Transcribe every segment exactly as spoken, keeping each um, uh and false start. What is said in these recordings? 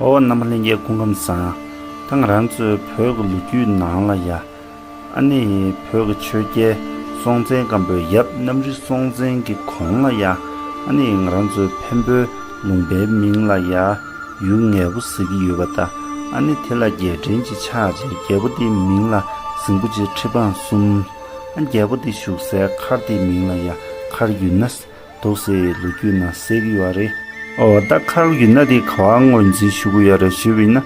ཨོ་རྣམ་པ་ལྷན་རྒྱས་སྐུ་ཁམས་བཟང་། ད་ང་རང་ཚོའི་བོད་ཀྱི་ལོ་རྒྱུས་ནང་ལ་ཡ། ཨ་ནི་བོད་ཀྱི་ཆོས་རྒྱལ་སྲོང་བཙན་སྒམ་པོའི་ཡབ་གནམ་རི་སྲོང་བཙན་གྱི་གོང་ལ་ཡ། ཨ་ནི་ང་རང་ཚོའི་འཕན་པོའི་ལུང་པའི་མིང་ལ་ཡ། ཡུལ་ངལ་པོ་ཟེར་གྱི་ཡོད་པ་དང་། ཨ་ནི་དེ་ལ་རྒྱལ་ཕྲན་ཅིག་ཆགས་རྗེས་རྒྱལ་པོ་དེའི་མིང་ལ་གཟིངས་པོ་ཆེ་ཁྲི་འཕང་གསུམ། ཨ་རྒྱལ་པོ་དེ་བཞུགས་སའི་མཁར་དེའི་མིང་ལ་ཡ་མཁར་ཡུལ་སྣ་འདུག་སེ་ལོ་རྒྱུས་ནང་གསལ་གྱི་ཡོད་རེད། ཨོ་ད་མཁར་ཡུལ་སྣ་དེ་ག་པར་ངོས་འཛིན་ཞུ་གི་ཡོད་རེད་ཞུས་པ་ཡིན་ན།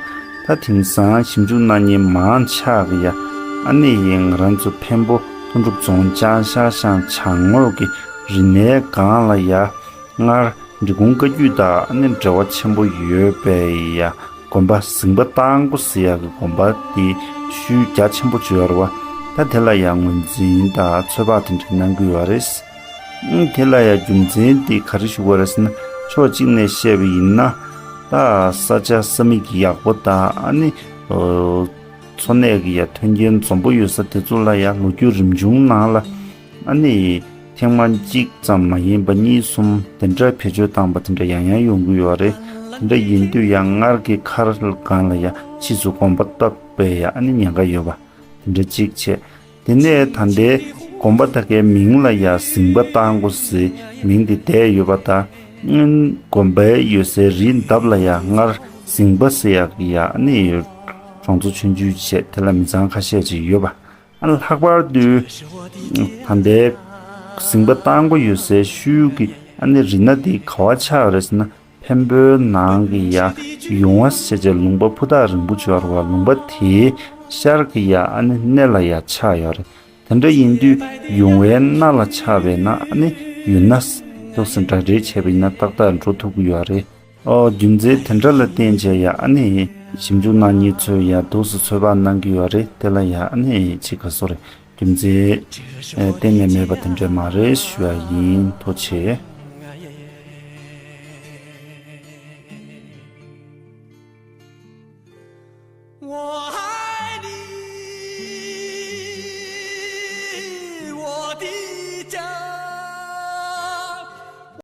ད་དེང་སང་ཞིབ་འཇུག་གནང་མཁན་མང་ཆེ་གིས་ཡ། ཨ་ནི་ཡིན་ང་རང་ཚོ་འཕན་པོ་ལྷུན་གྲུབ་རྫོང་ལྕང་ཤར་ཤང་བྱང་ངོས་ཀྱི་རི་ནའི་སྒང་ལ་ཡ། སྔར་འབྲི་གུང་བཀའ་བརྒྱུད་དང་ཨ་ནི་འབྲེལ་བ་ཆེན་པོ་ཡོད་པའི་ཡ། དགོན་པ་གཟིངས་པ་རྟ་མགོ་ཟེར་ཡག་གི་དགོན་པ་དེ་ཤུལ་རྒྱ་ཆེན་པོ་ཅིག་ཡོད་རེད་བ། ད་དེ་ལ་ཡང་ངོས་འཛིན་དང་ཚོད་དཔག་དེ་འདྲ་གནང་གི་ཡོད་རེད། ཨང་། དེ་ལ་ཡང་རྒྱུ་མཚན་དེ་ག་རེ་ཞུ་དགོས་རེད་ཟེར་ན། ཕྱོགས་གཅིག་ནས་བཤད་པ་ཡིན་ན། ད་ས་ཆ་ས་མིག་ཡག་པོ་དང་ཨ་ནི་འཚོ་གནས་ཀྱི་ཡ་མཐུན་རྐྱེན་འཛོམས་པོ་ཡོད་ས་དེ་ཚོ་ལ་ཡང་ལོ་རྒྱུས་རིམ་བྱུང་ནང་ལ། ཨ་ནི་ཐེངས་མ་གཅིག་ཙམ་མ་ཡིན་པ་གཉིས་གསུམ་དེ་འདྲ་བེད་སྤྱོད་བཏང་པ་དེ་འདྲ་ཡང་ཡང་ཡོང་གི་ཡོད་རེད། དེ་འདྲ་ཡིན་དུས་ཡང་སྔར་གྱི་མཁར་སྒང་ལ་ཡང་ཕྱིས་སུ་དགོན་པ་བཏབ་པའི་ཡང་ཨ་ནི་ཉེན་ཁ་ཡོད་པ་དེ་འདྲ་གཅིག་བྱས། དེ་ནས་ད་ལྟའི་དགོན་པ་དེ་གའི་མིང་ལ་ཡང་གཟིངས་པ་རྟ་མགོ་ཟེར་མིང་དེ་བསྡད་ཡོད་པ་དང་། དགོན་པའི་ཡོད་སའི་རིའི་འདབས་ལ་ཡང་སྔར་གཟིངས་པ་ཟེར་ཡག་གི་ཡང་ཨ་ནི་གྲོང་ཚོ་ཆུང་ཆུང་བྱས་དེ་ལ་མི་ཚང་ཁ་ཤས་ཅིག་ཡོད་པ། ཨ་ལྷག་པར་དུ་ད་ལྟའི་གཟིངས་པ་རྟ་མགོ་ཡོད་སའི་ཤུལ་གྱི་ཨ་ནི་རི་སྣ་དེ་ག་པར་ཆགས་རེད་ཟེར་ན། འཕན་པོའི་ནང་གི་ཡ་ཡུང་བ་ཞེས་བྱའི་ལུང་པ་ཕུ་ཐག་རིང་པོ་ཅིག་ཡོད་རེད་བ། ལུང་པ་དེའི་ཤར་གྱི་ཡ་ཨ་ནི་སྣེ་ལ་ཡ་ཆགས་ཡོད་རེད། དེ་འདྲ་ཡིན་དུས་ཡུང་བའི་སྣ་ལ་ཆགས་པས་ན་ཨ་ནི་ཡུལ་སྣ་འདུག་སེ་འདྲ་འདྲེས་བྱས་པ་ཡིན་ན་ཏག་ཏག་འགྲོ་ཐུབ་ཀྱི་ཡོད་རེད། ཨོ་རྒྱུ་མཚན་དེ་འདྲ་ལ་བརྟེན་བྱས་ཡ་ཨ་ནི་ཞིབ་འཇུག་གནང་མཁན་ཚོས་ཡ་འདུག་སེ་ཚོད་དཔག་གནང་གི་ཡོད་རེད། དེ་ལ་ཡ་ཨ་ནི་ཅིག་ག་སོ་རེད། རྒྱུ་མཚན་ཨེ་གཏན་ནས་མེད་པ་དེ་འདྲ་མ་རེད་ཞུ་ཡ་ཡིན། ཐུགས་རྗེ་ཆེ།